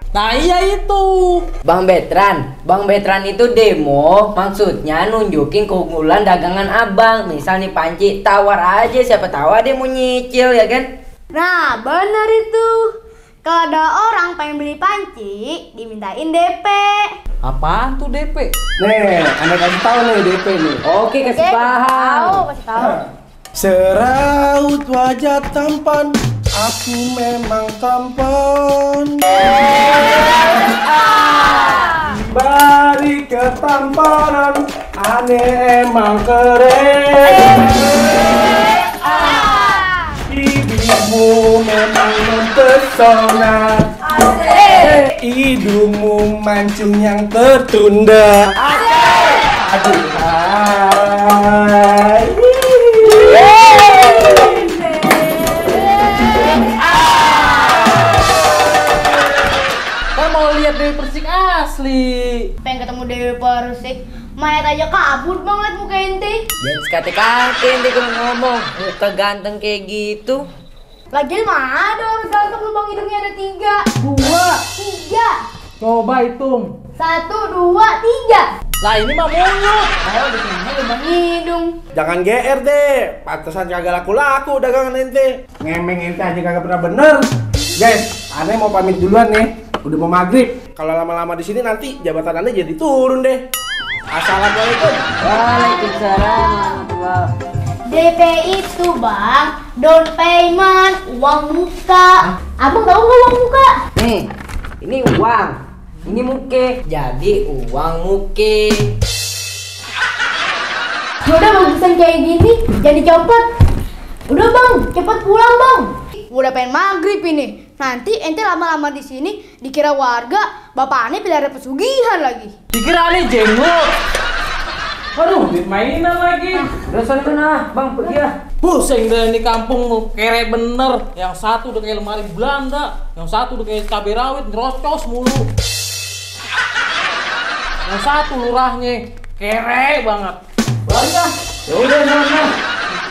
Nah iya itu. Bang Betran itu demo, maksudnya nunjukin keunggulan dagangan abang. Misal nih panci, tawar aja, siapa tahu ada yang mau nyicil ya kan? Nah bener itu. Kalau ada orang pengen beli panci, dimintain DP. Apaan tuh DP? Nih, Anda kasih tahu nih DP nih. Oke, kasih paham. Kasih tahu. Seraut wajah tampan, aku memang tampan. Balik ketampanan, aneh emang keren. Bibirmu memang mempesona, hidungmu mancung yang tertunda. Aduh, hai. Kan mau lihat Dewi Persik asli. Pengen ketemu Dewi Persik, mayat aja kabur bang liat muka ente. Jangan sekate-kate ente kalau ngomong, muka ganteng kayak gitu. Lagian mah ada orang ganteng lubang hidungnya ada 3. 3. Coba hitung. 1, 2, 3. Lah ini mah mulut. Ayo bikinnya lubang hidung. Jangan GR deh, pantesan kagak laku-laku dagangan ente. Ngemeng ente aja kagak pernah bener. Guys, aneh mau pamit duluan nih. Udah mau maghrib. Kalau lama-lama di sini nanti jabatan aneh jadi turun deh. Assalamualaikum. Waalaikumsalam warahmatullahi. DP itu bang, down payment, uang muka. Abang tahu nggak uang muka? Nih, ini uang, ini muke. Jadi uang muke. Udah bagusan kayak gini, jadi cepet. Udah bang, cepet pulang bang. Udah pengen maghrib ini. Nanti ente lama-lama di sini dikira warga, bapak aneh pelihara pesugihan lagi. Dikira aneh jenggot. Aduh, duit mainan lagi. Udah sana bang, pergi ya. Pusing deh di kampung lu, kere bener. Yang satu udah kayak lemari Belanda, yang satu udah kayak cabai rawit ngerocos mulu. Yang satu lurahnya kere banget. Balik ah. Ya udah sana.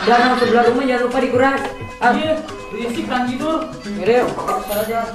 Danau sebelah rumah jangan lupa dikuras. Iya, berisik kan tidur. Yaudah, yuk. Saja.